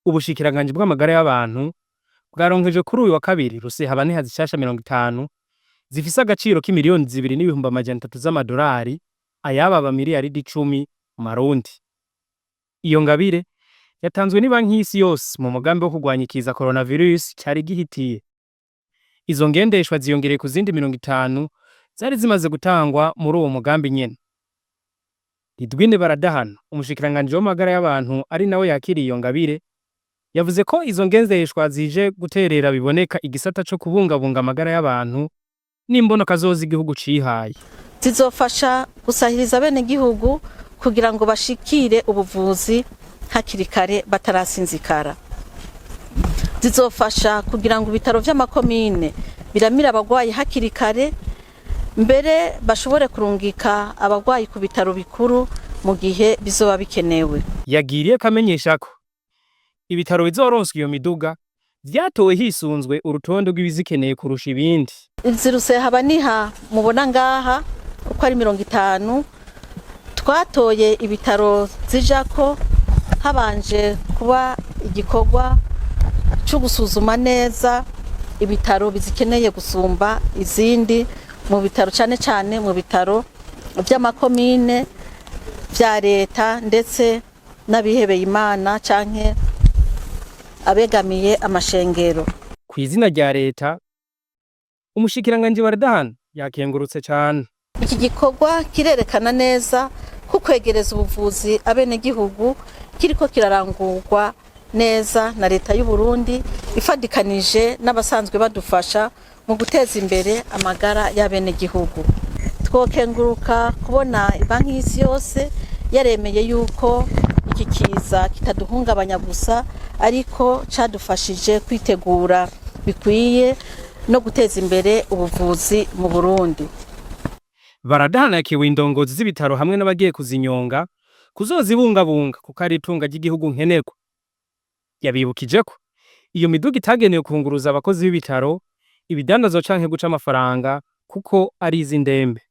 Ubushikiranganji bw'amagara y'abantu bwaronkeje kuri uyu wa kabiri rusehabaniha zishasha 50 zifise agaciro k'imiliyoni 2,300 z'amadolari, ayababa miliyaridi 10 mu marundi. Iyo ngabire yatanzwe n'ibanki y'isi yose mu mugambi wo kurwanya ikiza coronavirus cari gihitiye. Izo ngendeshwa ziyongereye ku zindi 50 zari zimaze gutangwa muri uwo mugambi nyene. Lidwine Baradahana, umushikiranganji w'amagara y'abantu ari nawe yakiriye iyo ngabire, yavuze ko izo ngendeshwa zije guterera biboneka igisata co kubungabunga amagara y'abantu n'imbonokazoza igihugu cihaye. Zizofasha gusahiriza abenegihugu kugira ngo bashikire ubuvuzi hakiri kare batarasinzikara. Zizofasha kugira ngo ibitaro vy'amakomine biramire abagwayi hakiri kare, mbere bashobore kurungika abagwayi ku bitaro bikuru mu gihe bizoba bikenewe. Yagiriye ko amenyesha ko ibitaro bizoronswa iyo miduga vyatowe hisunzwe urutonde rw'ibizikeneye kurusha ibindi. Izi rusehabaniha mubona ngaha uko ari 50, twatoye ibitaro zijako habanje kuba igikorwa co gusuzuma neza ibitaro bizikeneye gusumba izindi mu bitaro, cane cane mu bitaro vy'amakomine, vya leta, ndetse n'abihebeye Imana canke abegamiye amashengero. Kw'izina rya leta, umushikiranganji Baradahana yakengurutse cane. Iki gikorwa kirerekana neza ko kwegereza ubuvuzi abenegihugu kiriko kirarangurwa neza na leta y'u Burundi ifadikanije n'abasanzwe badufasha mu guteza imbere amagara y'abenegihugu. Twokenguruka kubona Banki y'Isi Yose yaremeye yuko iki kiza kitaduhungabanya gusa, ariko cadufashije kwitegura bikwiye no guteza imbere ubuvuzi mu Burundi. Baradahana yakiwe indongozi z'ibitaro hamwe n'abagiye kuzinyonga kuzozibungabunga kuko ari itunga ry'igihugu nkenerwa. Yabibukije ko iyo miduga itagenewe kunguruza abakozi b'ibitaro, ibidandazwa canke guca amafaranga, kuko ari iz'indembe.